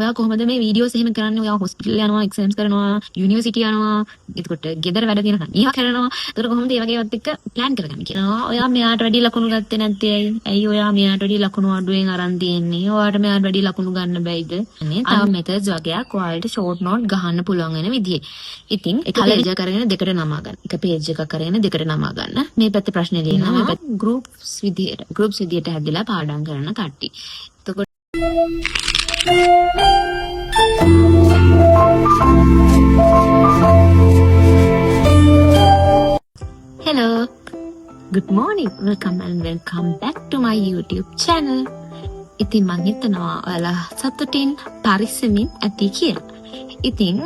ඔයා කොහොමද මේ වීඩියෝස් එහෙම කරන්නේ? ඔයා හොස්පිටල් යනවා, එක්සෑම්ස් කරනවා, යුනිවර්සිටි යනවා, එතකොට ගෙදර වැඩ තියෙනවා, ඒවා කරනවා. එතකොට කොහොමද ඒ වගේ ඒවත් එක්ක ප්ලෑන් කරගන්නේ කියලා. ඔයා මෙයාට වැඩි ලකුණු ගත්තේ නැත්තේ ඇයි? ඇයි ඔයා මෙයාට වැඩි ලකුණු අඩුවෙන් අරන් තියෙන්නේ? ඔයාට මෙයාට වැඩි ලකුණු ගන්න බැයිද? නේ තව මෙතඩ්ස් වගයක් ඔයාලට ෂෝට් නෝට් ගහන්න පුළුවන් වෙන විදිහේ. ඉතින් එක පේජ් එකක් අරගෙන දෙකට නමා ගන්න. එක පේජ් එකක් අරගෙන දෙකට නමා ගන්න. මේ පැත්තේ ප්‍රශ්නේ ලියනවා. මේ පැත්තේ ගෲප්ස් විදිහට හැදිලා පාඩම් කරන කට්ටිය. එතකොට Hello, good morning, welcome and welcome back to my YouTube channel. ඉතින් මං හිතනවා ඔයාලා සතුටින් පරිස්සමින් ඇති කියලා. ඉතින්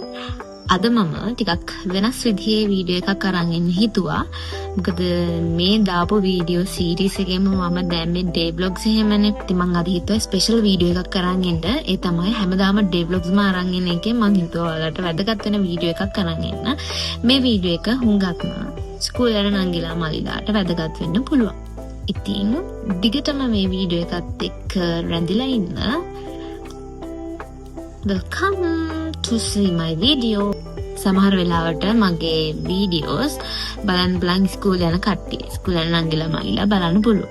අද මම ටිකක් වෙනස් විදිහේ වීඩියෝ එකක් අරන් එන්න හිතුවා. මොකද මේ දාපු වීඩියෝ සීරීස් එකේම මම දැන් මේ ඩේ ව්ලොග්ස් එහෙමනේ. ඉතින් මං අද හිතුවා ස්පෙෂල් වීඩියෝ එකක් අරන් එන්න. ඒ තමයි හැමදාම ඩේ ව්ලොග්ස්ම අරන් එන එකේ මං හිතුවා ඔයාලට වැදගත් වෙන වීඩියෝ එකක් අරන් එන්න. මේ වීඩියෝ එක හුඟක්ම ස්කූල් යන නංගිලා මල්ලිලාට වැදගත් වෙන්න පුළුවන්. ඉතින් දිගටම මේ වීඩියෝ එකත් එක්ක රැඳිලා ඉන්න. Welcome to see my video. සමහර වෙලාවට මගේ වීඩියෝස් බලන් බලන් ස්කූල් යන කට්ටිය, ස්කූල් යන නංගිලා මල්ලිලා බලන්න පුළුවන්.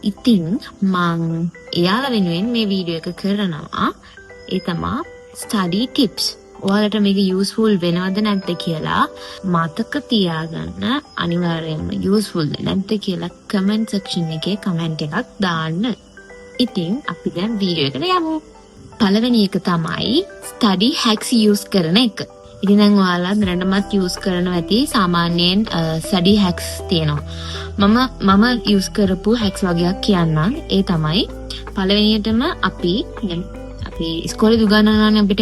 ඉතින් මං එයාලා වෙනුවෙන් මේ වීඩියෝ එක කරනවා. ඒ තමා ස්ටඩි ටිප්ස්. ඔයාලට මේක යූස්ෆුල් වෙනවද නැද්ද කියලා මතක තියාගන්න. අනිවාර්යයෙන්ම යූස්ෆුල්ද නැද්ද කියලා කමෙන්ට් සෙක්ෂන් එකේ කමෙන්ට් එකක් දාන්න. ඉතින් අපි දැන් වීඩියෝ එකට යමු. පළවෙනි එක තමයි ස්ටඩි හැක්ස් යූස් කරන එක. ඉතින් දැන් ඔයාලා දැනටමත් යූස් කරනවා ඇති සාමාන්‍යයෙන් ස්ටඩි හැක්ස් තියෙනවා. මම මම යූස් කරපු හැක්ස් වගයක් කියන්නම්. ඒ තමයි පළවෙනියටම අපි දැන් අපි ඉස්කෝලේදී උගන්වනවානේ අපිට.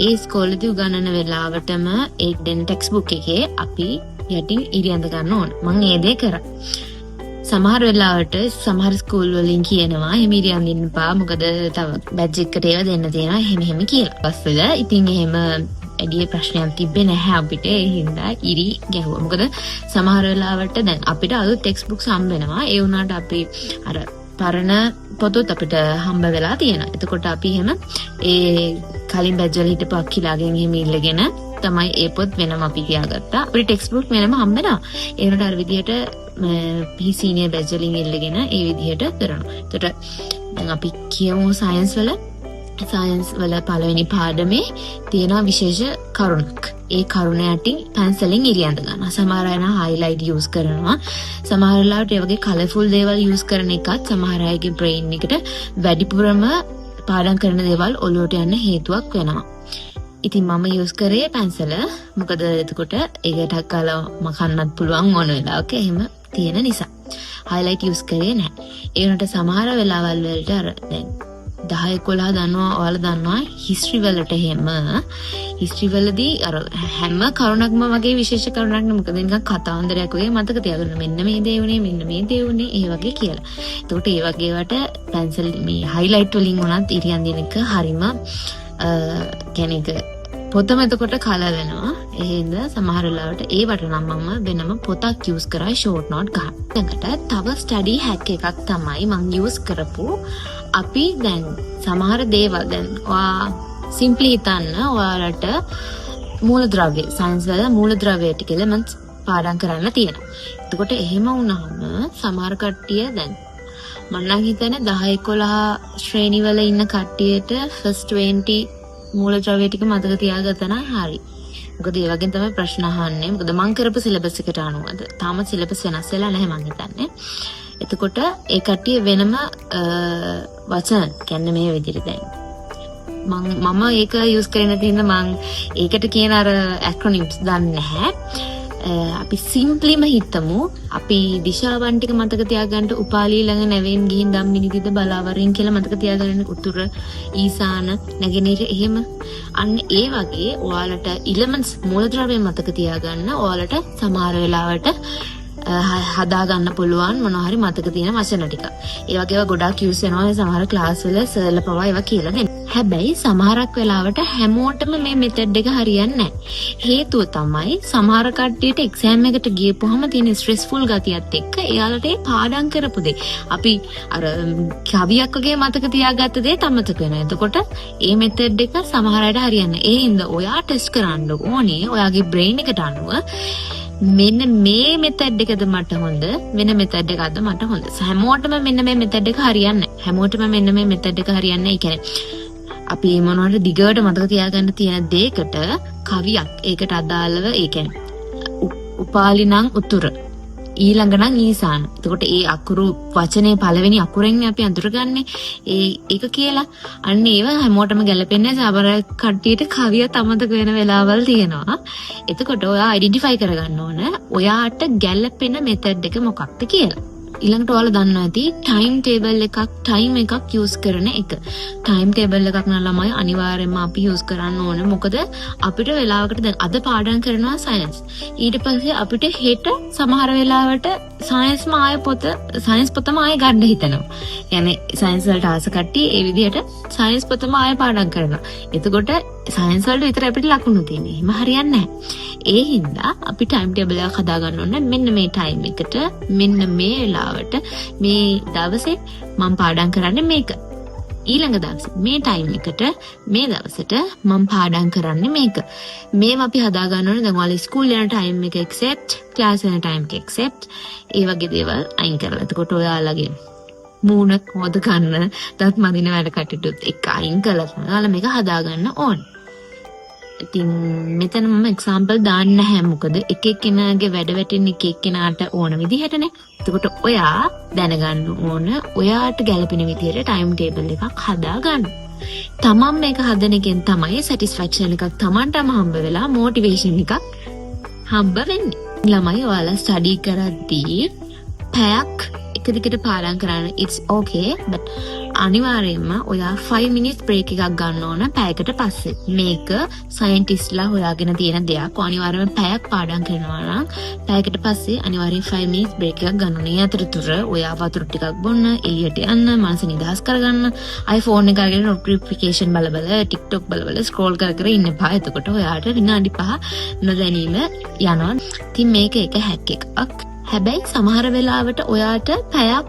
ඒ ඉස්කෝලේදී උගන්වන වෙලාවටම ඒ දෙන ටෙක්ස්ට් බුක් එකේ අපි යටින් ඉරි ඇඳ ගන්න ඕන. මං ඒ දේ කරා. සමහර වෙලාවට සමහර ස්කූල් වලින් කියනවා එහෙම ඉරි අඳින්න එපා, මොකද තව බැච් එකකට ඒවා දෙන්න තියෙනවා එහෙම එහෙම කියලා. බස් වල ඉතින් එහෙම වැඩි ප්‍රශ්නයක් තිබ්බේ නැහැ අපිට. ඒ හින්දා ඉරි ගැහුවා. මොකද සමහර වෙලාවට දැන් අපිට අලුත් ටෙක්ස්ට් බුක්ස් හම්බ වෙනවා. ඒ වුණාට අපි අර පරණ පොතුත් අපිට හම්බ වෙලා තියෙනවා. එතකොට අපි එහෙම ඒ කලින් බැච් වල හිටපු අක්කිලාගෙන් එහෙම ඉල්ලගෙන තමයි ඒ පොත් වෙනම අපි තියාගත්තා. අපිට ටෙක්ස්ට් බුක් වෙනම හම්බ වෙනවා. ඒ වුණාට අර විදිහට මේ සීනියර් බැච් වලින් ඉල්ලගෙන ඒ විදිහට කරනවා. එතකොට දැන් අපි කියමු සයන්ස් වල පළවෙනි පාඩමේ තියෙනවා විශේෂ කරුණක්. ඒ කරුණ යටින් පැන්සලෙන් ඉරි ඇඳ ගන්නවා. සමහර අය නම් හයිලයිට් යූස් කරනවා. සමහර වෙලාවට ඒ වගේ කලර්ෆුල් දේවල් යූස් කරන එකත් සමහර අයගේ බ්‍රේන් එකට වැඩිපුරම පාඩම් කරන දේවල් ඔලුවට යන්න හේතුවක් වෙනවා. ඉතින් මම යූස් කරේ පැන්සල. මොකද එතකොට ඒක ටක් ගාලා මකන්නත් පුළුවන් ඕන වෙලාවක එහෙම තියෙන නිසා. හයිලයිට් යූස් කරේ නැහැ. ඒ වුණාට සමහර වෙලාවල් වලට අර දැන් 10 11 දන්නවා, ඔයාලා දන්නවා හිස්ටරි වලට එහෙම හිස්ටරි වලදී අර හැම කරුණක්ම වගේ විශේෂ කරුණක් නේ. මොකද නිකන් කතාන්දරයක් වගේ මතක තියාගන්න, මෙන්න මේ දේ වුණේ, මෙන්න මේ දේ වුණේ ඒ වගේ කියලා. එතකොට ඒ වගේ ඒවාට පැන්සල් මේ හයිලයිට් වලින් වුණත් ඉරි අඳින එක හරිම කියන්නේ ඒක පොතම එතකොට කලර් වෙනවා. ඒ හින්දා සමහර වෙලාවට ඒවට නම් මම වෙනම පොතක් යූස් කරා ෂෝට් නෝට් ගහන්න. ඊළඟට තව ස්ටඩි හැක් එකක් තමයි මං යූස් කරපු. අපි දැන් සමහර දේවල් දැන් ඔයා සිම්ප්ලි හිතන්න, ඔයාලට මූලද්‍රව්‍ය, සයන්ස් වල මූලද්‍රව්‍ය ටික එලිමන්ට්ස් පාඩම් කරන්න තියෙනවා. එතකොට එහෙම වුණාම සමහර කට්ටිය දැන් මං නම් හිතන්නේ 10 11 ශ්‍රේණි වල ඉන්න කට්ටියට ෆස්ට් 20 මූලද්‍රව්‍ය ටික මතක තියාගත්තා නම් හරි. මොකද ඒ වගේ තමයි ප්‍රශ්න අහන්නේ. මොකද මං කරපු සිලබස් එකට අනුව. තාම සිලබස් වෙනස් වෙලා නැහැ මං හිතන්නේ. එතකොට ඒ කට්ටිය වෙනම වචන කියන්නේ මේ විදිහට දැන් මම ඒක යූස් කරේ නැති හින්දා මං ඒකට කියන අර ඇක්‍රොනිම්ස් දන්නේ නැහැ. අපි සිම්ප්ලිම හිතමු අපි දිශාවන් ටික මතක තියාගන්න උපාලී ළඟ නැවෙන් ගිහින් ධම්මිනිදිද බලාවරින් කියලා මතක තියාගන්න, උතුර, ඊසාන, නැගෙනහිර එහෙම. අන්න ඒ වගේ ඔයාලට ඉලමන්ට්ස් මූලද්‍රව්‍ය මතක තියාගන්න ඔයාලට සමහර වෙලාවට හදා ගන්න පුළුවන් මොනවා හරි මතක තියෙන වචන ටික. ඒ වගේ ඒවා ගොඩාක් යූස් වෙනවා සමහර ක්ලාස් වල සර්ලා පවා ඒවා කියලා දෙනවා. හැබැයි සමහරක් වෙලාවට හැමෝටම මේ මෙතඩ් එක හරියන්නේ නැහැ. හේතුව තමයි සමහර කට්ටියට එක්සෑම් එකට ගියපුවහම තියෙන ස්ට්‍රෙස්ෆුල් ගතියත් එක්ක එයාලට ඒ පාඩම් කරපු දේ අපි අර කවියක් වගේ මතක තියාගත්ත දේ අමතක වෙනවා. එතකොට ඒ මෙතඩ් එක සමහර අයට හරියන්නේ නැහැ. ඒ හින්දා ඔයා ටෙස්ට් කරන්න ඕනේ ඔයාගේ බ්‍රේන් එකට අනුව මෙන්න මේ මෙතඩ් එකද මට හොඳ, වෙන මෙතඩ් එකක්ද මට හොඳ. හැමෝටම මෙන්න මේ මෙතඩ් එක හරියන්නේ නැහැ. හැමෝටම මෙන්න මේ මෙතඩ් එක හරියන්නේ නැහැ. ඒ කියන්නේ අපි මොනවද දිගට මතක තියාගන්න තියෙන දෙයකට කවියක් ඒකට අදාළව, ඒ කියන්නේ උපාලි නම් උතුර, ඊළඟ නම් ඊසාන. එතකොට ඒ අකුරු වචනේ පළවෙනි අකුරෙන් අපි අඳුරගන්නේ ඒ ඒක කියලා. අන්න ඒව හැමෝටම ගැලපෙන්නේ නැහැ. සමහර කට්ටියට කවියත් අමතක වෙන වෙලාවල් තියෙනවා. එතකොට ඔයා අයිඩෙන්ටිෆයි කරගන්න ඕන ඔයාට ගැලපෙන මෙතඩ් එක මොකක්ද කියලා. ඊළඟට ඔයාලා දන්නවා ඇති ටයිම් ටේබල් එකක්, ටයිම් එකක් යූස් කරන එක. ටයිම් ටේබල් එකක් නම් ළමයි අනිවාර්යයෙන්ම අපි යූස් කරන්න ඕන. මොකද අපිට වෙලාවකට දැන් අද පාඩම් කරනවා සයන්ස්. ඊට පස්සේ අපිට හෙට සමහර වෙලාවට සයන්ස්ම ආය පොත, සයන්ස් පොතම ආය ගන්න හිතෙනවා. යනි සයන්ස් වලට ආස කට්ටිය ඒ විදිහට සයන්ස් පොතම ආය පාඩම් කරනවා. එතකොට සයන්ස් වලට විතර අපිට ලකුණු තියෙන්නේ. එහෙම හරියන්නේ නැහැ. ඒ හින්දා අපි ටයිම් ටේබල් එකක් හදාගන්න ඕනේ. මෙන්න මේ ටයිම් එකට, මෙන්න මේ වෙලාවට, මේ දවසේ මම පාඩම් කරන්නේ මේක. ඊළඟ දවසේ මේ ටයිම් එකට මේ දවසට මම පාඩම් කරන්නේ මේක. මේව අපි හදාගන්න ඕනේ. දැන් ඔයාලා ස්කූල් යන ටයිම් එක එක්සෙප්ට්, ක්ලාස් යන ටයිම් එක එක්සෙප්ට්, ඒ වගේ දේවල් අයින් කරලා. එතකොට ඔයාලගේ මූණ හොද ගන්න, දත් මදින වැඩ කටයුතුත් එක්ක අයින් කරලා තමයි ඔයාලා මේක හදාගන්න ඕනේ. ඉතින් මෙතන මම එක්සාම්පල් දාන්න නැහැ, මොකද එක එක්කෙනාගේ වැඩ වැටෙන්නේ එක එක්කෙනාට ඕන විදිහටනේ. එතකොට ඔයා දැනගන්න ඕන ඔයාට ගැළපෙන විදිහට ටයිම් ටේබල් එකක් හදාගන්න. තමන් මේක හදන එකෙන් තමයි සැටිස්ෆැක්ෂන් එකක් තමන්ටම හම්බ වෙලා මොටිවේෂන් එකක් හම්බ වෙන්නේ. ළමයි, ඔයාලා ස්ටඩි කරද්දී පැයක් එක දිගට පාඩම් කරන්න it's okay, but අනිවාර්යයෙන්ම ඔයා 5 minutes break එකක් ගන්න ඕන පැයකට පස්සේ. මේක සයන්ටිස්ට්ලා හොයාගෙන තියෙන දෙයක්. අනිවාර්යයෙන්ම පැයක් පාඩම් කරනවා නම් පැයකට පස්සේ අනිවාර්යයෙන් 5 minutes break එකක් ගන්න ඕනේ. ඒ අතරතුර ඔයා වතුර ටිකක් බොන්න, එළියට යන්න, මනස නිදහස් කරගන්න. ආයි ෆෝන් එක අරගෙන නොටිෆිකේෂන් බල බල, TikTok බල බල ස්ක්‍රෝල් කර කර ඉන්න එපා. එතකොට ඔයාට විනාඩි 5 නොදැනීම යනවා. ඉතින් මේක එක හැක් එකක්. හැබැයි සමහර වෙලාවට ඔයාට පැයක්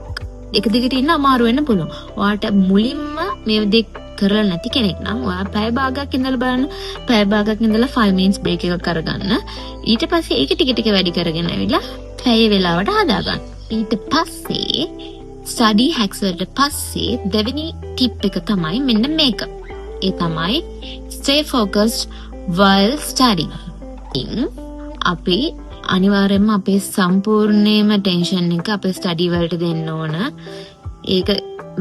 එක දිගට ඉන්න අමාරු වෙන්න පුළුවන්. ඔයාට මුලින්ම මේ දේ කරලා නැති කෙනෙක් නම් ඔයා පැය භාගයක් ඉඳලා බලන්න. පැය භාගයක් ඉඳලා 5 minutes break එකක් අරගන්න. ඊට පස්සේ ඒක ටික ටික වැඩි කරගෙන ඇවිල්ලා පැය වෙලාවට හදාගන්න. ඊට පස්සේ ස්ටඩි හැක්ස් වලට පස්සේ දෙවෙනි ටිප් එක තමයි මෙන්න මේක. ඒ තමයි stay focused while studying. අපි අනිවාර්යයෙන්ම අපේ සම්පූර්ණයෙන්ම ටෙන්ෂන් එක අපේ ස්ටඩි වලට දෙන්න ඕන. ඒක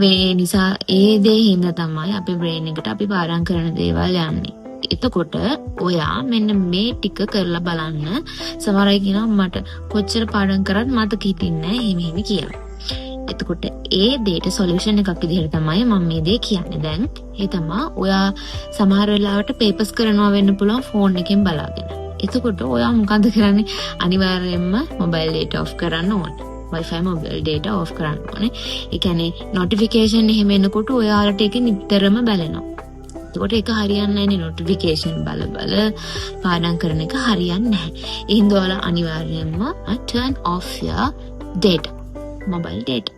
මේ නිසා, ඒ දේ හින්දා තමයි අපේ බ්‍රේන් එකට අපි පාඩම් කරන දේවල් යන්නේ. එතකොට ඔයා මෙන්න මේ ටික කරලා බලන්න. සමහර අය කියනවා මට කොච්චර පාඩම් කරත් මතක හිටින්නේ නැහැ එහෙම එහෙම කියලා. එතකොට ඒ දේට සොලියුෂන් එකක් විදිහට තමයි මම මේ දේ කියන්නේ දැන්. ඒ තමා ඔයා සමහර වෙලාවට පේපර්ස් කරනවා වෙන්න පුළුවන් ෆෝන් එකෙන් බලාගෙන. එතකොට ඔයා මොකද කරන්නේ? අනිවාර්යයෙන්ම මොබයිල් ඩේටා ඔෆ් කරන්න ඕනේ. Wi-Fi, mobile data off කරන්න ඕනේ. ඒ කියන්නේ නොටිෆිකේෂන් එහෙම එනකොට ඔයාලට ඒක නිතරම බැලෙනවා. එතකොට ඒක හරියන්නේ නැහැ නේ. නොටිෆිකේෂන් බල බල පාඩම් කරන එක හරියන්නේ නැහැ. ඒ හින්දා ඔයාලා අනිවාර්යයෙන්ම turn off your data, mobile data.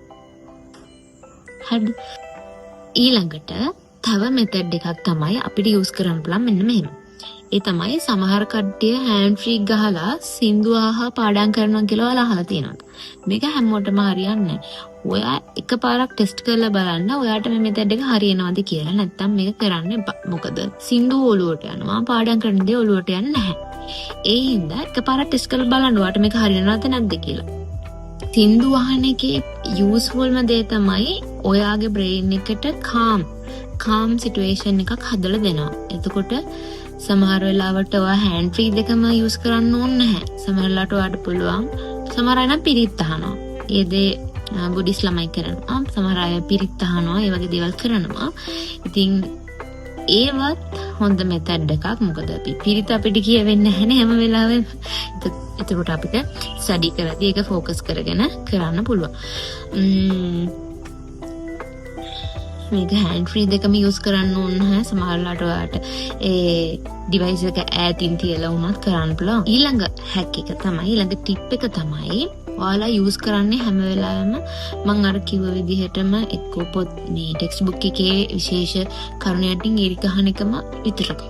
හරිද? ඊළඟට තව මෙතඩ් එකක් තමයි අපිට යූස් කරන්න පුළුවන් මෙන්න මෙහෙම. ඒ තමයි සමහර කට්ටිය හෑන්ඩ් ෆ්‍රී ගහලා සින්දු අහා පාඩම් කරනවා කියලා ඔයාලා අහලා තියෙනවද? මේක හැමෝටම හරියන්නේ නැහැ. ඔයා එකපාරක් ටෙස්ට් කරලා බලන්න ඔයාට මේ මෙතඩ් එක හරියනවද කියලා. නැත්තම් මේක කරන්න එපා. මොකද සින්දු ඔලුවට යනවා, පාඩම් කරන දේ ඔලුවට යන්නේ නැහැ. ඒ හින්දා එකපාරක් ටෙස්ට් කරලා බලන්න ඔයාට මේක හරියනවද නැද්ද කියලා. සින්දු අහන එකේ යූස්ෆුල්ම දේ තමයි ඔයාගේ බ්‍රේන් එකට කාම් කාම් සිටුේෂන් එකක් හදලා දෙනවා. එතකොට සමහර වෙලාවට ඔයා හෑන්ඩ් ෆ්‍රී දෙකම යූස් කරන්න ඕනේ නැහැ. සමහර වෙලාවට ඔයාට පුළුවන්, සමහර අය නම් පිරිත් අහනවා. ඒ දේ බුඩිස් ළමයි කරනවා. සමහර අය පිරිත් අහනවා. ඒ වගේ දේවල් කරනවා. ඉතින් ඒවත් හොඳ මෙතඩ් එකක්. මොකද අපි පිරිත අපිට කියවෙන්නේ නැහැනේ හැම වෙලාවෙම. එතකොට අපිට ස්ටඩි කරද්දී ඒක ෆෝකස් කරගෙන කරන්න පුළුවන්. මේක හෑන්ඩ් ෆ්‍රී දෙකම යූස් කරන්න ඕන නැහැ. සමහර වෙලාවට ඔයාට ඒ ඩිවයිස් එක ඈතින් තියලා වුණත් කරන්න පුළුවන්. ඊළඟ හැක් එක තමයි, ඊළඟ ටිප් එක තමයි, ඔයාලා යූස් කරන්නේ හැම වෙලාවෙම මං අර කිව්ව විදිහටම එක්කෝ පොත් මේ ටෙක්ස්ට් බුක් එකේ විශේෂ කරුණු යටින් ඉරි ගහන එකම විතරද?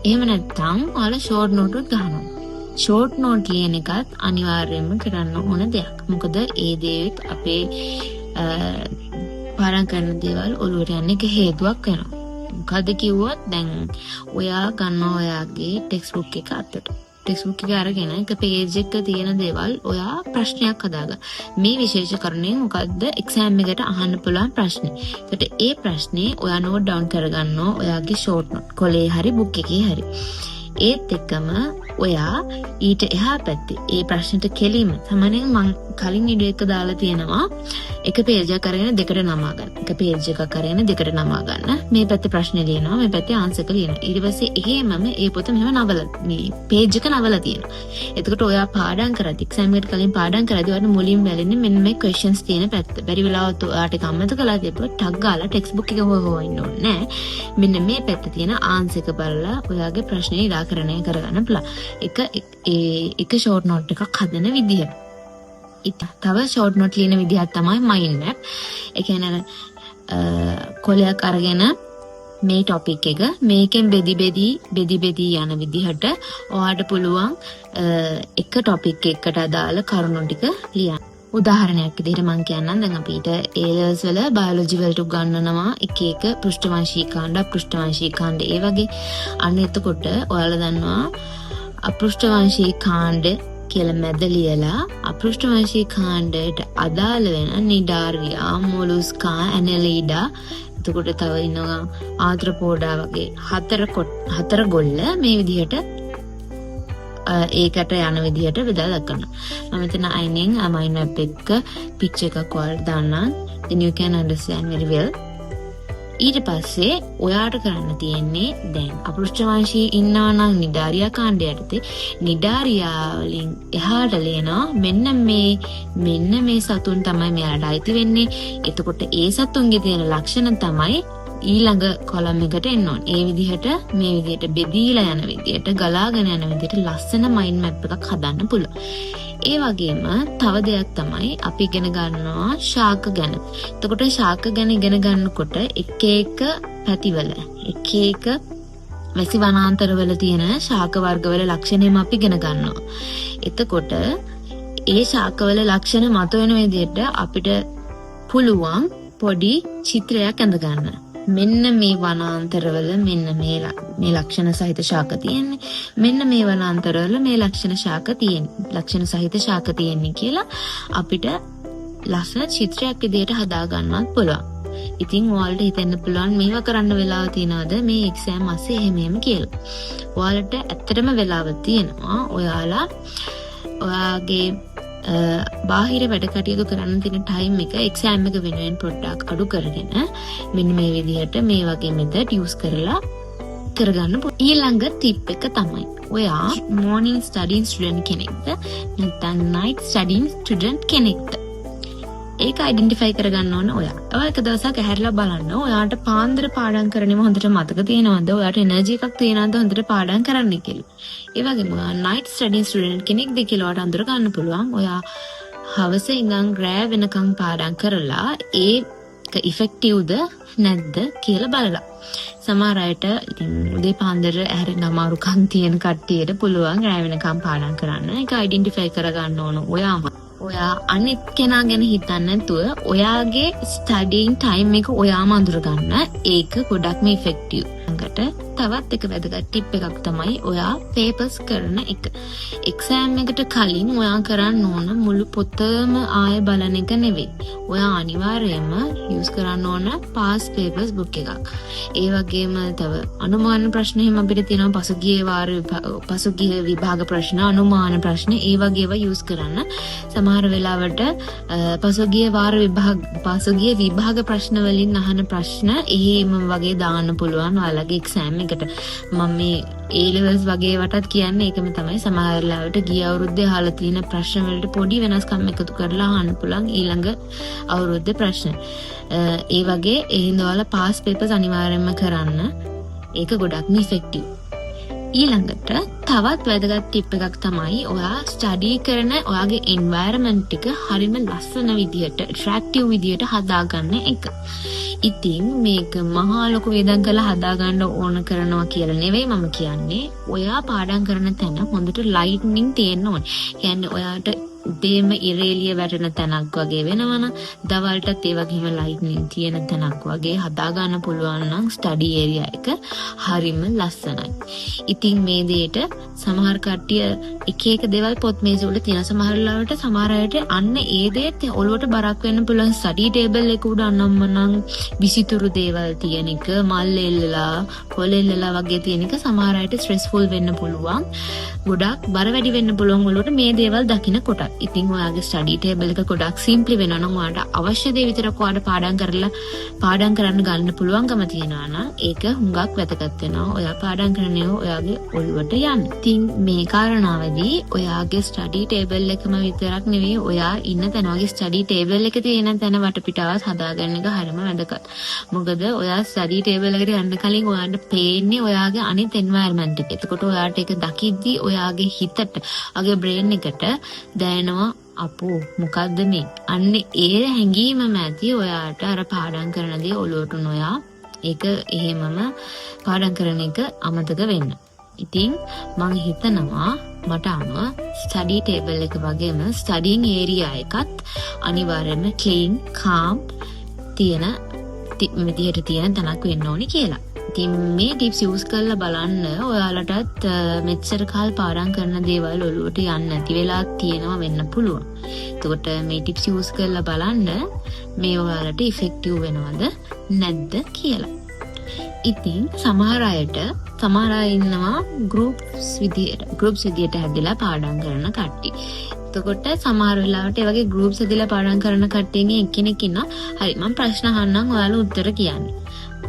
එහෙම නැත්නම් ඔයාලා ෂෝට් නෝට් උත් ගහනවා. ෂෝට් නෝට් ලියන එකත් අනිවාර්යයෙන්ම කරන්න ඕන දෙයක්. මොකද ඒ දේත් අපේ පාඩම් කරන දේවල් ඔළුවට යන්න එක හේතුවක් වෙනවා. මොකද කිව්වොත්, දැන් ඔයා ගන්නවා ඔයාගේ ටෙක්ස්ට් බුක් එක අතට. ටෙක්ස්ට් බුක් එක අරගෙන එක පේජ් එක තියෙන දේවල් ඔයා ප්‍රශ්නයක් හදාගන්න. මේ විශේෂ කරුණෙන් මොකද්ද එක්සෑම් එකට අහන්න පුළුවන් ප්‍රශ්නේ? එතකොට ඒ ප්‍රශ්නේ ඔයා නෝට් ඩවුන් කරගන්නවා ඔයාගේ ෂෝට් නෝට් කොලේ හරි බුක් එකේ හරි. ඒත් එක්කම ඔයා ඊට එහා පැත්තේ ඒ ප්‍රශ්නෙට කෙලින්ම, සාමාන්‍යයෙන් මං කලින් වීඩියෝ එක දාලා තියෙනවා, එක පේජ් එකක් අරගෙන දෙකට නමා ගන්න. එක පේජ් එකක් අරගෙන දෙකට නමා ගන්න. මේ පැත්තේ ප්‍රශ්නේ ලියනවා, මේ පැත්තේ ආන්සර් එක ලියනවා. ඊට පස්සේ එහෙමම ඒ පොත මෙහෙම නවලා, මේ පේජ් එක නවලා තියෙනවා. එතකොට ඔයා පාඩම් කරද්දි, එක්සෑම් එකට කලින් පාඩම් කරද්දි, ඔයාට මුලින් වැලෙන්නේ මෙන්න මේ ක්වෙස්චන්ස් තියෙන පැත්ත. බැරි වෙලාවත් ඔයාට ඒක අමතක කරලා තිබ්බොත් ටක් ගාලා ටෙක්ස්ට් බුක් එක හොය හොය ඉන්න ඕනේ නෑ. මෙන්න මේ පැත්තේ තියෙන ආන්සර් එක බලලා ඔයාගේ ප්‍රශ්නේ නිරාකරණය කරගන්න පුළුවන්. එක ඒ එක ෂෝට් නෝට් එකක් හදන විදිහ. තව ෂෝට් නෝට් ලියන විදිහක් තමයි මයින්ඩ් මැප්. ඒ කියන්නේ අර කොලයක් අරගෙන මේ ටොපික් එක මේකෙන් බෙදි බෙදි බෙදි බෙදි යන විදිහට ඔයාට පුළුවන් එක ටොපික් එකකට අදාළ කරුණු ටික ලියන්න. උදාහරණයක් විදිහට මං කියන්නම්. දැන් අපිට ඒ ලෙවල්ස් වල බයොලොජි වලට උගන්වනවා එක එක පෘෂ්ඨවංශී කාණ්ඩ, අපෘෂ්ඨවංශී කාණ්ඩ ඒ වගේ. අන්න එතකොට ඔයාලා දන්නවා අපෘෂ්ඨවංශී කාණ්ඩ කියලා මැද ලියලා අපෘෂ්ඨවංශී කාණ්ඩයට අදාළ වෙන නිඩාරියා, මොලුස්කා, ඇනලිඩා, එතකොට තව ඉන්නවා ආත්‍රපෝඩා වගේ හතර ගොල්ල මේ විදිහට ඒකට යන විදිහට බෙදලා දක්වනවා. මම මෙතන අයිනෙන් මයින්ඩ් මැප් එක පික්චර් එකක් ඔයාලට දාන්නම්. Then you can understand very well. ඊට පස්සේ ඔයාට කරන්න තියෙන්නේ, දැන් අපෘෂ්ඨවංශී ඉන්නවා නම් නිඩාරියා කාණ්ඩය යටතේ, නිඩාරියා වලින් එහාට ලියනවා මෙන්න මේ මෙන්න මේ සතුන් තමයි මෙයාට අයිති වෙන්නේ. එතකොට ඒ සතුන්ගේ තියෙන ලක්ෂණ තමයි ඊළඟ කොලම් එකට එන්න ඕනේ. ඒ විදිහට මේ විදිහට බෙදීලා යන විදිහට, ගලාගෙන යන විදිහට ලස්සන මයින්ඩ් මැප් එකක් හදන්න පුළුවන්. ඒ වගේම තව දෙයක් තමයි අපි ඉගෙන ගන්නවා ශාක ගැන. එතකොට ශාක ගැන ඉගෙන ගන්නකොට එක එක පැතිවල, එක එක වැසි වනාන්තරවල තියෙන ශාක වර්ගවල ලක්ෂණ එහෙම අපි ඉගෙන ගන්නවා. එතකොට ඒ ශාකවල ලක්ෂණ මතුවෙන විදිහට අපිට පුළුවන් පොඩි චිත්‍රයක් ඇඳ ගන්න. මෙන්න මේ වනාන්තරවල මෙන්න මේ මේ ලක්ෂණ සහිත ශාක තියෙන්නේ. මෙන්න මේ වනාන්තරවල මේ ලක්ෂණ ශාක තියෙන්නේ. ලක්ෂණ සහිත ශාක තියෙන්නේ කියලා අපිට ලස්සන චිත්‍රයක් විදිහට හදා ගන්නත් පුළුවන්. ඉතින් ඔයාලට හිතෙන්න පුළුවන් මේවා කරන්න වෙලාව තියනවද මේ එක්සෑම් අස්සේ එහෙම එහෙම කියලා. ඔයාලට ඇත්තටම වෙලාව තියෙනවා. ඔයාලා ඔයාගේ බාහිර වැඩ කටයුතු කරන්න තියෙන ටයිම් එක එක්සෑම් එක වෙනුවෙන් පොඩ්ඩක් අඩු කරගෙන මෙන්න මේ විදිහට මේ වගේ මෙතඩ් යූස් කරලා කරගන්න පුළුවන්. ඊළඟ ටිප් එක තමයි, ඔයා මෝර්නිං ස්ටඩින් ස්ටුඩන්ට් කෙනෙක්ද නැත්නම් නයිට් ස්ටඩින් ස්ටුඩන්ට් කෙනෙක්ද, ඒක අයිඩෙන්ටිෆයි කරගන්න ඕන ඔයා. ඔයා එක දවසක් ඇහැරලා බලන්න, ඔයාට පාන්දර පාඩම් කරනේම හොඳට මතක තියෙනවද? ඔයාට එනර්ජි එකක් තියෙනවද හොඳට පාඩම් කරන්න කියලා? ඒ වගේම ඔයා නයිට් ස්ටඩින් ස්ටුඩන්ට් කෙනෙක්ද කියලා ඔයාට අඳුර ගන්න පුළුවන්. ඔයා හවස ඉඳන් රෑ වෙනකන් පාඩම් කරලා ඒක ඉෆෙක්ටිව්ද නැද්ද කියලා බලලා. සමහර අයට ඉතින් උදේ පාන්දර ඇහැරෙන්න අමාරුකම් තියෙන කට්ටියට පුළුවන් රෑ වෙනකන් පාඩම් කරන්න. ඒක අයිඩෙන්ටිෆයි කරගන්න ඕන ඔයාම. ඔයා අනිත් කෙනා ගැන හිතන්නේ නැතුව ඔයාගේ ස්ටඩින් ටයිම් එක ඔයාම අඳුරගන්න. ඒක ගොඩක්ම ඉෆෙක්ටිව්. ළඟට තවත් එක වැදගත් ටිප් එකක් තමයි ඔයා පේපර්ස් කරන එක. එක්සෑම් එකට කලින් ඔයා කරන්න ඕන මුළු පොතම ආය බලන එක නෙවෙයි. ඔයා අනිවාර්යයෙන්ම යූස් කරන්න ඕන පාස් පේපර්ස් බුක් එකක්. ඒ වගේම තව අනුමාන ප්‍රශ්න එහෙම අපිට තියෙනවා, පසුගිය වාර පසුගිය විභාග ප්‍රශ්න, අනුමාන ප්‍රශ්න, ඒ වගේ ඒවා යූස් කරන්න. සමහර වෙලාවට පසුගිය වාර විභාග, පසුගිය විභාග ප්‍රශ්න වලින් අහන ප්‍රශ්න එහෙම වගේ දාන්න පුළුවන්. ඔයාලගේ එක්සෑම් එකට. මම මේ ඒ ලෙවල්ස් වගේ වටත් කියන්නේ ඒකම තමයි. සමහර වෙලාවට ගිය අවුරුද්දේ අහලා තියෙන ප්‍රශ්න වලට පොඩි වෙනස්කම් එකතු කරලා අහන්න පුළුවන් ඊළඟ අවුරුද්දේ ප්‍රශ්න. ඒ වගේ ඒ හින්දා ඔයාලා පාස් පේපර්ස් අනිවාර්යයෙන්ම කරන්න. ඒක ගොඩක්ම ඉෆෙක්ටිව්. ඊළඟට තවත් වැදගත් ටිප් එකක් තමයි ඔයා ස්ටඩි කරන ඔයාගේ එන්වයරන්මන්ට් එක හරිම ලස්සන විදියට, ඇට්‍රැක්ටිව් විදියට හදාගන්න එක. ඉතින් මේක මහා ලොකු වියදම් කරලා හදාගන්න ඕන කරනවා කියලා නෙවෙයි මම කියන්නේ. ඔයා පාඩම් කරන තැන හොඳට ලයිට්නින් තියෙන්න ඕනේ. කියන්නේ ඔයාට උදේම ඉර එළිය වැටෙන තැනක් වගේ වෙනවනම්, දවල්ටත් ඒ වගේම ලයිට්නින් තියෙන තැනක් වගේ හදාගන්න පුළුවන් නම් ස්ටඩි ඒරියා එක හරිම ලස්සනයි. ඉතින් මේ දෙයට සමහර කට්ටිය එක එක දේවල් පොත් මේස වල තියෙන සමහර වෙලාවට සමහර අයට අන්න ඒ දේත් ඔළුවට බරක් වෙන්න පුළුවන්. ස්ටඩි ටේබල් එක උඩ අනම්මනම් විසිතුරු දේවල් තියෙන එක, මල් එල්ලලා කොළ එල්ලලා වගේ තියෙන එක සමහර අයට ස්ට්‍රෙස්ෆුල් වෙන්න පුළුවන්. ගොඩක් බර වැඩි වෙන්න පුළුවන් ඔළුවට මේ දේවල් දකින කොට. ඉතින් ඔයාගේ ස්ටඩි ටේබල් එක ගොඩක් සිම්ප්ලි වෙනවා නම්, ඔයාට අවශ්‍ය දේ විතරක් ඔයාට පාඩම් කරලා පාඩම් කරන්න ගන්න පුළුවන්කම තියෙනවා නම්, ඒක හුඟක් වැදගත් වෙනවා ඔයා පාඩම් කරන ඒවා ඔයාගේ ඔළුවට යන්න. ඉතින් මේ කාරණාවේදී ඔයාගේ ස්ටඩි ටේබල් එකම විතරක් නෙවෙයි, ඔයා ඉන්න තැන, ඔයාගේ ස්ටඩි ටේබල් එක තියෙන තැන වටපිටාවත් හදාගන්න එක හරිම වැදගත්. මොකද ඔයා ස්ටඩි ටේබල් එකට යන්න කලින් ඔයාට පේන්නේ ඔයාගේ අනිත් එන්වයරන්මන්ට් එක. එතකොට ඔයාට ඒක දකිද්දි ඔයාගේ හිතට, ඔයාගේ බ්‍රේන් එකට දැනෙනවා, අපෝ මොකද්ද මේ? අන්න ඒ හැඟීමම ඇති ඔයාට අර පාඩම් කරන දේ ඔලුවට නොයා ඒක එහෙමම පාඩම් කරන එක අමතක වෙන්න. ඉතින් මං හිතනවා මට අනුව ස්ටඩි ටේබල් එක වගේම ස්ටඩින් ඒරියා එකත් අනිවාර්යයෙන්ම ක්ලීන්, කාම් තියෙන විදිහට තියෙන තැනක් වෙන්න ඕනි කියලා. ඉතින් මේ ටිප්ස් යූස් කරලා බලන්න. ඔයාලටත් මෙච්චර කල් පාඩම් කරන දේවල් ඔලුවට යන්නේ නැති වෙලා තියෙනවා වෙන්න පුළුවන්. එතකොට මේ ටිප්ස් යූස් කරලා බලන්න මේ ඔයාලට ඉෆෙක්ටිව් වෙනවද නැද්ද කියලා. ඉතින් සමහර අය ඉන්නවා ගෲප්ස් විදියට හැදිලා පාඩම් කරන කට්ටිය. එතකොට සමහර වෙලාවට ඒ වගේ ගෲප්ස් හැදිලා පාඩම් කරන කට්ටියගෙන් එක්කෙනෙක් ඉන්නවා. හරි, මම ප්‍රශ්න අහන්නම්, ඔයාලා උත්තර කියන්න.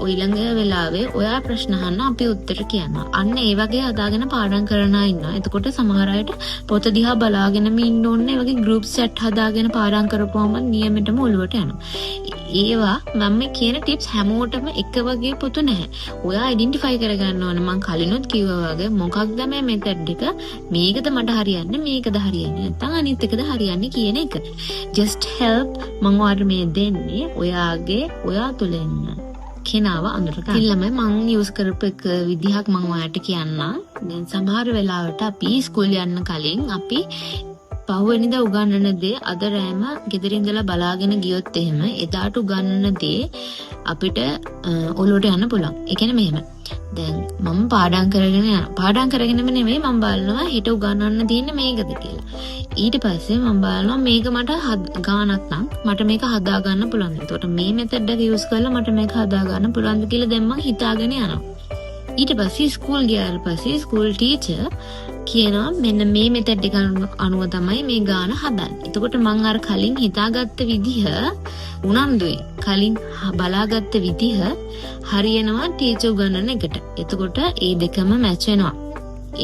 ඔය ඊළඟ වෙලාවේ ඔයා ප්‍රශ්න අහන්න, අපි උත්තර කියනවා. අන්න ඒ වගේ හදාගෙන පාඩම් කරන අය ඉන්නවා. එතකොට සමහර අයට පොත දිහා බලාගෙනම ඉන්න ඕනේ. ඒ වගේ ගෲප් චැට් හදාගෙන පාඩම් කරපුවම නියමෙටම ඔලුවට යනවා. ඒවා මම මේ කියන ටිප්ස් හැමෝටම එක වගේ පොදු නැහැ. ඔයා අයිඩෙන්ටිෆයි කරගන්න ඕන මං කලිනුත් කිව්වා වගේ මොකක්ද මේ මෙතඩ් එක, මේකද මට හරියන්නේ, මේකද හරියන්නේ, නැත්නම් අනිත් එකද හරියන්නේ කියන එක. Just help මං ඔයාලට මේ දෙන්නේ ඔයාගේ ඔයා තුළ ඉන්න කෙනාව අඳුර ගන්න. ඉතින් ළමයි, මං යූස් කරපු එක විදිහක් මං ඔයාලට කියන්නම්. දැන් සමහර වෙලාවට අපි ස්කූල් යන්න කලින් අපි පහුවෙනිදා උගන්වන දේ අද රෑම ගෙදර ඉඳලා බලාගෙන ගියොත් එහෙම එදාට උගන්වන දේ අපිට ඔලුවට යන්න පුළුවන්. ඒ කියන්නේ මෙහෙම. දැන් මම පාඩම් කරගෙන යනවා. පාඩම් කරගෙනම නෙමෙයි, මම බලනවා හෙට උගන්වන්න තියෙන්නේ මේකද කියලා. ඊට පස්සේ මම බලනවා මේක මට ගානක් නම් මට මේක හදා ගන්න පුළුවන්ද? එතකොට මේ මෙතඩ් එක යූස් කරලා මට මේක හදා ගන්න පුළුවන්ද කියලා දැන් මං හිතාගෙන යනවා. ඊට පස්සේ ස්කූල් ගියාට පස්සේ ස්කූල් ටීචර් කියනවා මෙන්න මේ මෙතඩ් එක අනුව තමයි මේ ගාන හදන්නේ. එතකොට මං අර කලින් හිතාගත්ත විදිහ, උනන්දුවේ කලින් බලාගත්ත විදිහ හරියනවා ටීචර් උගන්වන එකට. එතකොට ඒ දෙකම මැච් වෙනවා.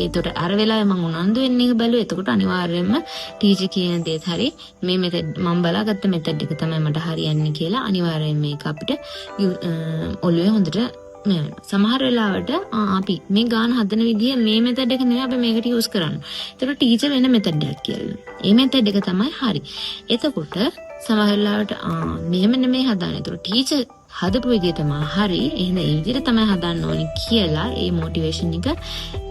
ඒතකොට අර වෙලාවේ මං උනන්දු වෙන්න එක බැලුවා. එතකොට අනිවාර්යයෙන්ම ටීචර් කියන දේත් හරි, මේ මෙතඩ් මං බලාගත්ත මෙතඩ් එක තමයි මට හරියන්නේ කියලා අනිවාර්යයෙන් මේක අපිට ඔළුවේ හොඳට මේ වෙනවා. සමහර වෙලාවට අපි මේ ගාන හදන විදිය මේ මෙතඩ් එක නෙවෙයි අපි මේකට යූස් කරන්නේ. එතකොට ටීචර් වෙන මෙතඩ් එකක් කියලා දෙනවා. ඒ මෙතඩ් එක තමයි හරි. එතකොට සමහර වෙලාවට මෙහෙම නෙමෙයි හදන්නේ. එතකොට ටීචර් හදපු විදිය තමයි හරි. එහෙනම් ඒ විදිහට තමයි හදන්න ඕනි කියලා ඒ මොටිවේෂන් එක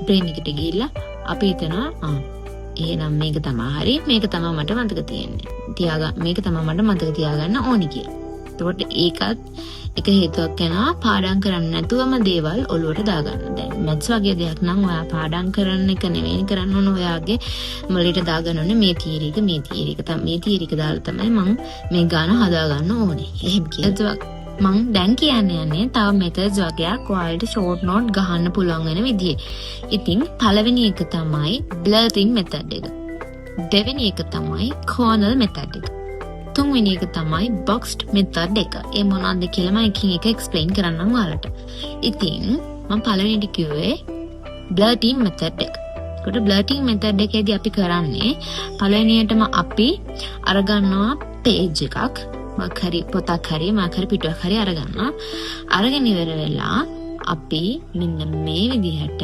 බ්‍රේන් එකට ගිහිල්ලා අපි හිතනවා, එහෙනම් මේක තමයි හරි. මේක තමයි මට මතක තියෙන්නේ. මේක තමයි මට මතක තියාගන්න ඕනි කියලා. එතකොට ඒකත් එක හේතුවක් වෙනවා පාඩම් කරන්න නැතුවම දේවල් ඔලුවට දාගන්න. දැන් මැත්ස් වගේ දෙයක් නම් ඔයා පාඩම් කරන එක නෙවෙයි කරන්න ඕන, ඔයාගේ මොළේට දාගන්න ඕනේ මේ තියරි එක, මේ තියරි එක තමයි, මේ තියරි එක දාලා තමයි මං මේ ගාන හදාගන්න ඕනේ. එහෙම කියලා. මං දැන් කියන්න යන්නේ තව මෙතඩ්ස් වගයක් ඔයාලට ෂෝට් නෝට් ගහන්න පුළුවන් වෙන විදිය. ඉතින් පළවෙනි එක තමයි බ්ලර්ටින් මෙතඩ් එක. දෙවෙනි එක තමයි කෝනල් මෙතඩ් එක. තුන්වෙනි එක තමයි බොක්ස්ඩ් මෙතඩ් එක. ඒ මොනවද කියලා මම එකින් එක එක්ස්ප්ලেইন කරන්නම් ඔයාලට. ඉතින් මම පළවෙනිට කිව්වේ බ්ලර්ටින් මෙතඩ් එක. එතකොට බ්ලර්ටින් මෙතඩ් එකේදී අපි කරන්නේ පළවෙනියටම අපි අරගන්නවා පේජ් එකක්, මොකක් හරි පොතක් හරි මොකක් හරි පිටුවක් හරි අරගන්නවා. අරගෙන ඉවර වෙලා අපි මෙන්න මේ විදිහට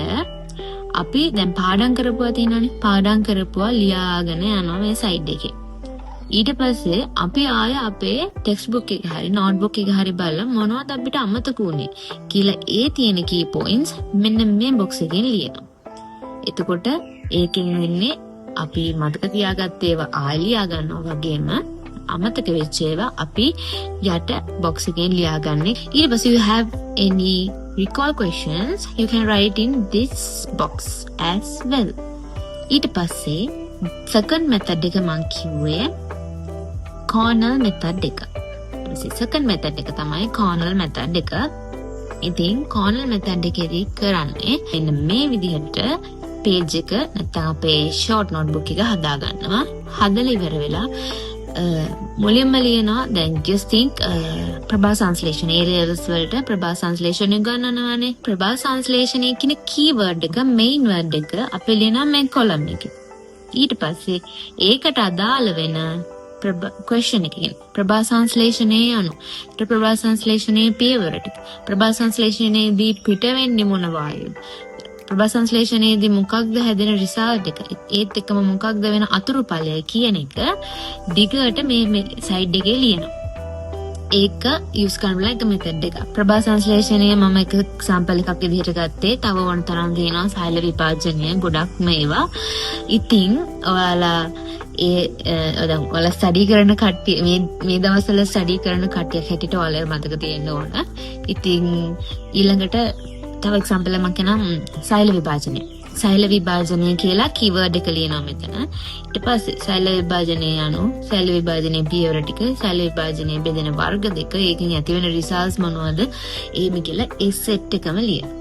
අපි දැන් පාඩම් කරපුවා තියෙනවනේ, පාඩම් කරපුවා ලියාගෙන යනවා මේ සයිඩ් එකේ. ඊට පස්සේ අපි ආය අපේ ටෙක්ස්ට් බුක් එක හරි නෝට් බුක් එක හරි බලලා මොනවද අපිට අමතක වුනේ කියලා ඒ තියෙන කී පොයින්ට්ස් මෙන්න මේ බොක්ස් එකෙන් ලියනවා. එතකොට ඒකෙන් වෙන්නේ අපි මතක තියාගත්ත ඒවා ආය ලියා ගන්නවා වගේම අමතක වෙච්ච ඒවා අපි යට බොක්ස් එකෙන් ලියාගන්නේ. ඊට පස්සේ you have any recall questions, you can write in this box as well. ඊට පස්සේ second method එක මං කිව්වේ Cornell method එක. ඊට පස්සේ second method එක තමයි Cornell method එක. ඉතින් Cornell method එකේදී කරන්නේ මෙන්න මේ විදිහට පේජ් එක නැත්නම් අපේ ෂෝට් නෝට්බුක් එක හදා ගන්නවා. හදලා ඉවර වෙලා මුලින්ම ලියනවා දැන් just think ප්‍රභා සංශ්ලේෂණ, ඒ ලෙවල්ස් වලට ප්‍රභා සංශ්ලේෂණය ගන්නනවානේ. ප්‍රභා සංශ්ලේෂණය කියන කීවර්ඩ් එක, මේන් වර්ඩ් එක අපි ලියනවා මේ කොලම් එකේ. ඊට පස්සේ ඒකට අදාළ වෙන ක්වෙස්චන් එක කියන්නේ ප්‍රභා සංශ්ලේෂණයේ යනු ඊට ප්‍රභා සංශ්ලේෂණයේ පියවර ටික, ප්‍රභා සංශ්ලේෂණයේදී පිට වෙන්නේ මොන වායුවද, ප්‍රභා සංශ්ලේෂණයේදී මොකක්ද හැදෙන රිසල්ට් එක, ඒත් එක්කම මොකක්ද වෙන අතුරුඵලය කියන එක දිගට මේ මේ සයිඩ් එකේ ලියනවා. ඒක යූස් කරන්න පුළුවන් එක මෙතඩ් එකක්. ප්‍රභා සංශ්ලේෂණය මම එක එක්සැම්පල් එකක් විදිහට ගත්තේ. තව ඕන තරම් තියෙනවා සෛල විභාජනය, ගොඩක්ම ඒවා. ඉතින් ඔයාලා ඒ දැන් ඔයාලා ස්ටඩි කරන කට්ටිය, මේ මේ දවස්වල ස්ටඩි කරන කට්ටියක් හැටියට ඔයාලා මතක තියෙන්න ඕන. ඉතින් ඊළඟට තව එක්සැම්පල් එකක් මම කියනම් සෛල විභාජනය. සෛල විභාජනය කියලා කීවර්ඩ් එක ලියනවා මෙතන. ඊට පස්සේ සෛල විභාජනය යනු සෛල විභාජනයේ පියවර ටික, සෛල විභාජනයේ බෙදෙන වර්ග දෙක, ඒකෙන් ඇතිවෙන රිසල්ට්ස් මොනවද, එහෙම කියලා ඒ සෙට් එකම ලියනවා.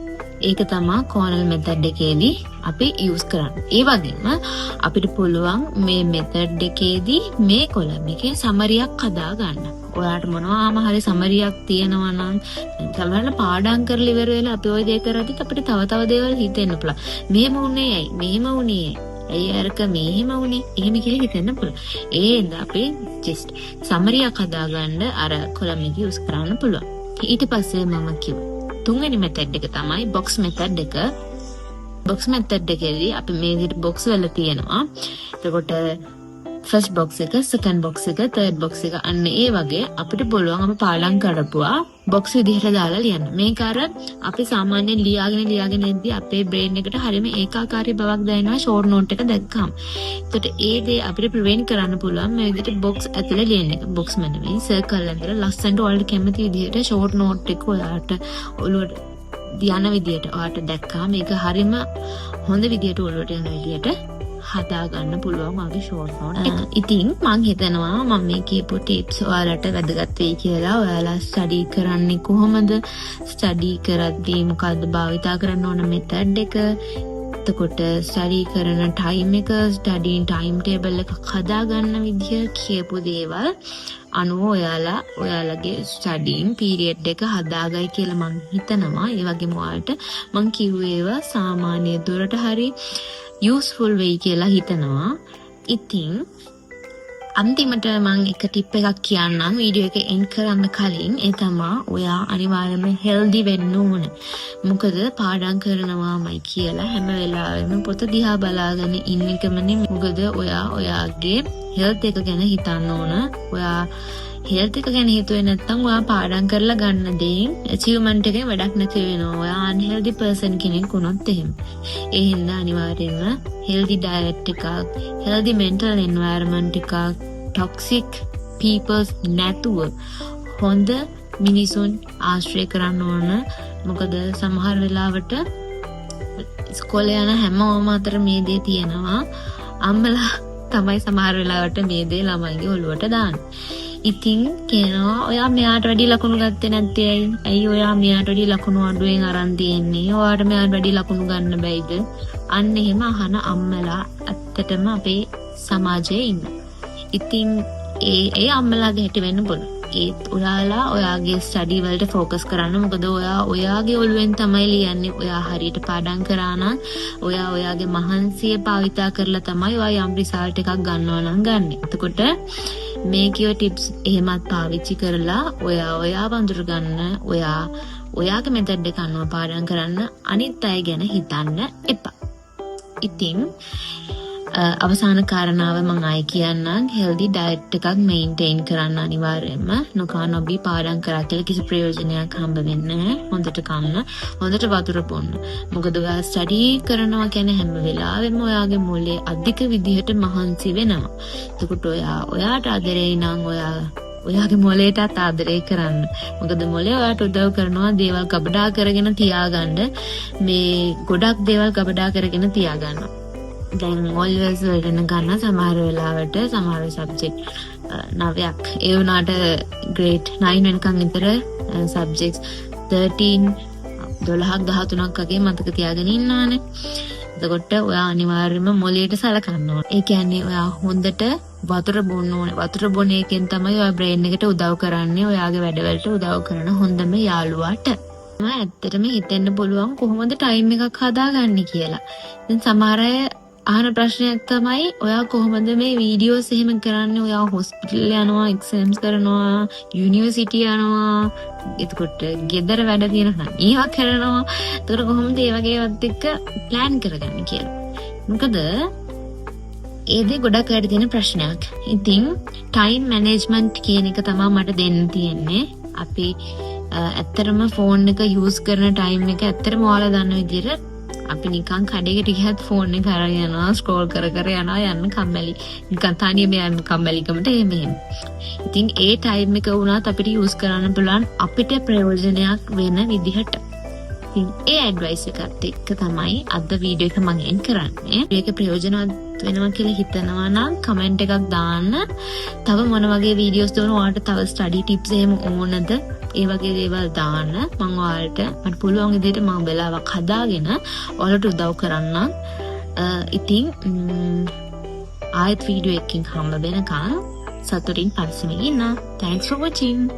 ඒක තමා කෝනල් මෙතඩ් එකේදී අපි යූස් කරන්නේ. ඒ වගේම අපිට පුළුවන් මේ මෙතඩ් එකේදී මේ කොලම් එකේ සමරියක් හදා ගන්න. ඔයාලට මොනවාම හරි සමරියක් තියෙනවා නම්, සමහරවිට පාඩම් කරලා ඉවර වෙලා අපි ඔය දේ කරද්දිත් අපිට තව තව දේවල් හිතෙන්න පුළුවන්. මෙහෙම වුණේ ඇයි? මෙහෙම වුණේ ඇයි? ඇයි අරක මෙහෙම වුණේ? එහෙම කියලා හිතෙන්න පුළුවන්. ඒ හින්දා අපි ජස්ට් සමරියක් හදාගන්න අර කොලම් එක යූස් කරන්න පුළුවන්. ඊට පස්සේ මම කිව්වා තුන්වෙනි මෙතඩ් එක තමයි බොක්ස් මෙතඩ් එක. බොක්ස් මෙතඩ් එකේදී අපි මේ විදිහට බොක්ස් වල තියෙනවා. එතකොට ෆස්ට් බොක්ස් එක, සෙකන්ඩ් බොක්ස් එක, තර්ඩ් බොක්ස් එක, අන්න ඒ වගේ අපිට පුළුවන් අපි පාඩම් කරපුවා බොක්ස් විදිහට දාලා ලියන්න. මේක අර අපි සාමාන්‍යයෙන් ලියාගෙන ලියාගෙන එද්දි අපේ බ්‍රේන් එකට හරියම ඒකාකාරී බවක් දැනෙනවා ෂෝට් නෝට් එක දැක්කම. එතකොට ඒ දේ අපිට ප්‍රිවෙන්ට් කරන්න පුළුවන් මේ විදිහට බොක්ස් ඇතුලේ ලියන එක. බොක්ස් නෙමෙයි, සර්කල් ඇතුලේ ලස්සනට ඔයාලට කැමති විදිහට ෂෝට් නෝට් එක ඔයාලට ඔළුවට යන විදිහට ඔයාලට දැක්කම ඒක හරිම හොඳ විදිහට ඔළුවට යන විදිහට හදාගන්න පුළුවන් වගේ ෂෝට් නෝට් එක. ඉතින් මං හිතනවා මම මේ කියපු ටිප්ස් ඔයාලට වැදගත් වෙයි කියලා. ඔයාලා ස්ටඩි කරන්නේ කොහොමද? ස්ටඩි කරද්දී මොකද්ද භාවිතා කරන්න ඕන මෙතඩ් එක? එතකොට ස්ටඩි කරන ටයිම් එක, ස්ටඩි ටයිම් ටේබල් එකක් හදාගන්න විදිය කියපු දේවල් අනුව ඔයාලා ඔයාලගේ ස්ටඩින් පීරියඩ් එක හදාගයි කියලා මං හිතනවා. ඒ වගේම ඔයාලට මං කිව්ව ඒවා සාමාන්‍ය දුරට හරි යූස්ෆුල් වෙයි කියලා හිතනවා. ඉතින් අන්තිමට මං එක ටිප් එකක් කියන්නම් වීඩියෝ එක එන්ඩ් කරන්න කලින්. ඒ තමා ඔයා අනිවාර්යයෙන්ම හෙල්දි වෙන්න ඕන. මොකද පාඩම් කරනවාමයි කියලා හැම වෙලාවෙම පොත දිහා බලාගෙන ඉන්න එකම නෙමෙයි. මොකද ඔයා ඔයාගේ හෙල්ත් එක ගැන හිතන්න ඕන. ඔයා හෙල්ත් එක ගැන හිතුවේ නැත්නම් ඔයා පාඩම් කරලා ගන්න දෙයින් ඇචීව්මන්ට් එකෙන් වැඩක් නැති වෙනවා. ඔයා අන්හෙල්දි පර්සන් කෙනෙක් වුණොත් එහෙම. ඒ හින්දා අනිවාර්යයෙන්ම හෙල්දි ඩයට් එකක්, හෙල්දි මෙන්ටල් එන්වයරන්මන්ට් එකක්, ටොක්සික් පීපල්ස් නැතුව හොඳ මිනිසුන් ආශ්‍රය කරන්න ඕන. මොකද සමහර වෙලාවට ඉස්කෝලේ යන හැමෝම අතර මේ දේ තියෙනවා. අම්මලා තමයි සමහර වෙලාවට මේ දේ ළමයිගේ ඔළුවට දාන්නේ. ඉතින් කියනවා ඔයා මෙයාට වැඩි ලකුණු ගත්තේ නැත්තේ ඇයි? ඇයි ඔයා මෙයාට වැඩි ලකුණු අඩුවෙන් අරන් තියෙන්නේ? ඔයාට මෙයාට වැඩි ලකුණු ගන්න බැයිද? අන්න එහෙම අහන අම්මලා ඇත්තටම අපේ සමාජයේ ඉන්නවා. ඉතින් ඒ ඒ අම්මලාගේ හැටි වෙන්න පුළුවන්. ඒත් ඔයාලා ඔයාගේ ස්ටඩි වලට ෆෝකස් කරන්න. මොකද ඔයා ඔයාගේ ඔළුවෙන් තමයි ලියන්නේ. ඔයා හරියට පාඩම් කරා නම්, ඔයා ඔයාගේ මහන්සිය භාවිතා කරලා තමයි ඔයා යම් රිසල්ට් එකක් ගන්නවා නම් ගන්නෙ. එතකොට මේ කියව ටිප්ස් එහෙමත් පාවිච්චි කරලා ඔයා ඔයාව අඳුරගන්න, ඔයා ඔයාගේ මෙතඩ් එක අනුව පාඩම් කරන්න, අනිත් අය ගැන හිතන්න එපා. ඉතින් අවසාන කාරණාව මං ආයි කියන්නම්. හෙල්දි ඩයට් එකක් මේන්ටේන් කරන්න අනිවාර්යයෙන්ම. නොකා නොබී පාඩම් කරා කියලා කිසි ප්‍රයෝජනයක් හම්බ වෙන්නේ නැහැ. හොඳට කන්න, හොඳට වතුර බොන්න. මොකද ඔයා ස්ටඩි කරනවා කියන්නේ හැම වෙලාවෙම ඔයාගේ මොලේ අධික විදිහට මහන්සි වෙනවා. එතකොට ඔයා ඔයාට ආදරේ නම් ඔයා ඔයාගේ මොලේටත් ආදරේ කරන්න. මොකද මොලේ ඔයාට උදව් කරනවා දේවල් ගබඩා කරගෙන තියාගන්න. මේ ගොඩක් දේවල් ගබඩා කරගෙන තියාගන්න. දැන් ඕ ලෙවල්ස් වලට එන ගන්න සමහර වෙලාවට සමහර සබ්ජෙක්ට් නවයක්, ඒ වුණාට ග්‍රේඩ් 9 වෙනකන් විතර සබ්ජෙක්ට්ස් 13, 12ක් 13ක් වගේ මතක තියාගෙන ඉන්නවනේ. එතකොට ඔයා අනිවාර්යයෙන්ම මොලේට සලකන්න ඕනේ. ඒ කියන්නේ ඔයා හොඳට වතුර බොන්න ඕනේ. වතුර බොන එකෙන් තමයි ඔයා බ්‍රේන් එකට උදව් කරන්නේ. ඔයාගේ වැඩවලට උදව් කරන හොඳම යාළුවාට. මම ඇත්තටම හිතෙන්න පුළුවන් කොහොමද ටයිම් එකක් හදාගන්නේ කියලා. දැන් සමහර අය අහන ප්‍රශ්නයක් තමයි, ඔයා කොහොමද මේ වීඩියෝස් එහෙම කරන්නේ? ඔයා හොස්පිටල් යනවා, එක්සෑම්ස් කරනවා, යුනිවර්සිටි යනවා, එතකොට ගෙදර වැඩ තියෙනවා නම් ඒවා කරනවා. එතකොට කොහොමද ඒ වගේ ඒවත් එක්ක ප්ලෑන් කරගන්නේ කියලා. මොකද ඒ දේ ගොඩක් අයට තියෙන ප්‍රශ්නයක්. ඉතින් ටයිම් මැනේජ්මන්ට් කියන එක තමයි මට දෙන්න තියෙන්නේ. අපි ඇත්තටම ෆෝන් එක යූස් කරන ටයිම් එක, ඇත්තටම ඔයාලා දන්න විදිහට අපි නිකන් කඩේකට ගියත් ෆෝන් එක අරගෙන යනවා, ස්ක්‍රෝල් කර කර යනවා, යන්න කම්මැලි. නිකන් තනියම යන්න කම්මැලිකමට එහෙම එහෙම. ඉතින් ඒ ටයිම් එක වුණත් අපිට යූස් කරන්න පුළුවන් අපිට ප්‍රයෝජනයක් වෙන විදිහට. ඉතින් ඒ ඇඩ්වයිස් එකත් එක්ක තමයි අද වීඩියෝ එක මම එන්ඩ් කරන්නේ. ඒක ප්‍රයෝජනවත් වෙනවා කියලා හිතනවා නම් කමෙන්ට් එකක් දාන්න. තව මොන වගේ වීඩියෝස් ඕන ඔයාලට, තව ස්ටඩි ටිප්ස් එහෙම ඕනද? ඒ වගේ දේවල් දාන්න. මං ඔයාලට මට පුළුවන් විදිහට මං වෙලාවක් හදාගෙන ඔයාලට උදව් කරන්නම්. ඉතින් ආයෙත් වීඩියෝ එකකින් හම්බ වෙනකන් සතුටින් පරිස්සමින් ඉන්න. Thanks for watching.